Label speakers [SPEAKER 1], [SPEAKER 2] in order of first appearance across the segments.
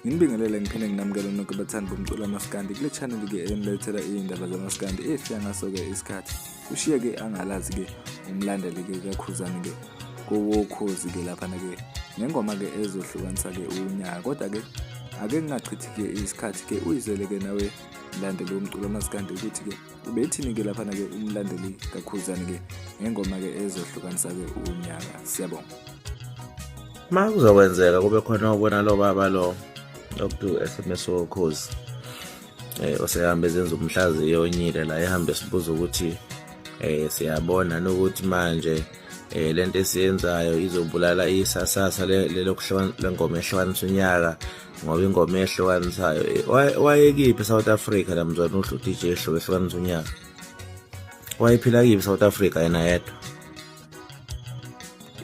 [SPEAKER 1] Nginibingelele ngiphinde nginamukele nonke bathandi bomculo wamaskandi kule channel ke enilethela iy'ndaba zamaskandi efika ngaso-ke isikhathi ushiye-ke angalazi-ke umlandeli-ke kakhuzani-ke kowokhozi-ke laphana-ke ngengoma-ke ezohlukanisa-ke unyaka kodwa-ke ake ngingachithi-ke isikhathi-ke uyizwele-ke nawe mlandeli womculo wamaskandi ukuthi-ke ubethini-ke laphana-ke umlandeli kakhuzani-ke ngengoma-ke ezohlukanisa-ke unyaka. Siyabonga.
[SPEAKER 2] Uma kuzokwenzeka kube khona obona lo baba lo okuthiwa SMS wokhozi osehambe ezenza umhlaziyo onyile la ehambe sibuza ukuthi siyabona nokuthi manje lento esiyenzayo izobulala isasasa lengoma ehlukanisa unyaka ngoba ingoma ehlukanisayo wayekiphi South Africa la mzwana uhlu DJ ehlukanisa unyaka wayephila kiphi South Africa yena yedwa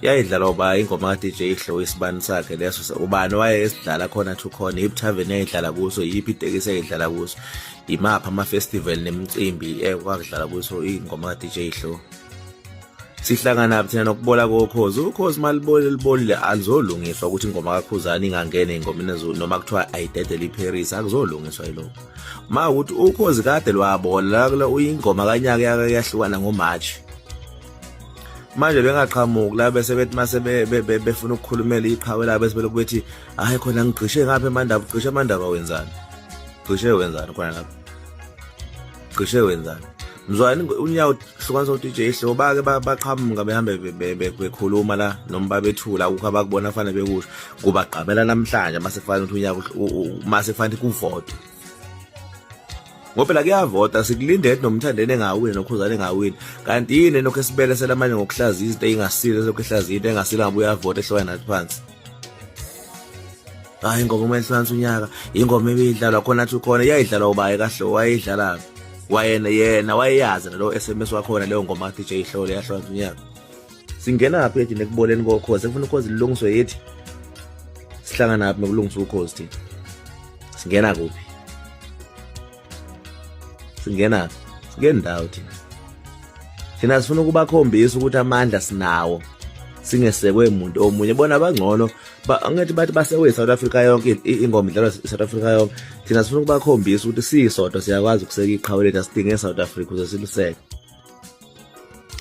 [SPEAKER 2] yayidlalwa uba ingoma ka-DJ Hlo isibani sakhe leso ubani waye esidlala khona thu khona yiphi tavern yayidlala kuso yiphi itekisi yayidlala kuso imaphi ama-festival nemicimbi ekwakudlala kuso ingoma ka-DJ Hlo. Sihlangana thina nokubola kokhozi, ukhozi malibole libolile alizolungiswa ukuthi ingoma kaKhuzani ingangena engomeni noma kuthiwa ayidedele iParis akuzolungiswa yilokho. Ma ukuthi ukhozi kade lwabola la uyingoma kanyaka yahlukana ngoMarch. Manje bengaqhamuki la bese bethi mase befuna ukukhulumela iqhawe labo bese belokhu bethi hayi khona ngigqishe ngapha emandaba, ugqishe amandaba wenzani? Gqishe wenzani khona lapho? Gqishe wenzani? Mzwani unyawo hlukanisa uDJ Hlo bake baqhamuka behambe bekhuluma la noma babethula akukho abakubona fanele bekusho kubagqamela namhlanje mase kufanele ukuthi unyaka mase kufanele kuvotwe ngoba phela kuyavota sikulindele nomthandeni engawini nokhuzane engawini kanti yini lokho esibelesela manje ngokuhlaziya izinto ey'ngasile lokho ehlaziya into engasile ngabe uyavota ehlukane nathi phansi. Hayi ingoma uma ehlukanisa unyaka ingoma ebidlalwa khona athi ukhona iyayidlalwa ubaye kahle wayidlala wayena yena wayeyazi nalo SMS wakhona leyo ngoma ka DJ Hlole yahlukanisa unyaka. Singena phi ethi nekuboleni kokhozi efuna ukhozi lilungiswe yithi sihlangana phi nokulungisa ukhozi thina singena kuphi singena singena ndawo thina thina sifuna ukubakhombisa ukuthi amandla sinawo singesekwe muntu omunye bona bangcono angithi bathi basewe South Africa yonke ingoma idlalwa South Africa yonke thina sifuna ukubakhombisa ukuthi sisodwa siyakwazi ukuseka iqhawe lethu asidinge South Africa ukuze siluseke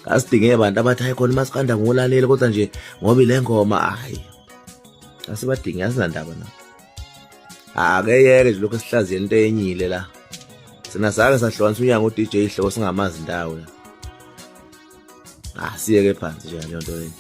[SPEAKER 2] asidinge abantu abathi hayi khona umasikanda ngolalela kodwa nje ngoba ile ngoma hayi asibadingi asinandaba nabo ake yeke nje lokho esihlaziya into enyile la sina sake sahlukanisa unyanga uDJ Hlobo singamazi indawo la asiyeke phansi nje leyo nto leyo.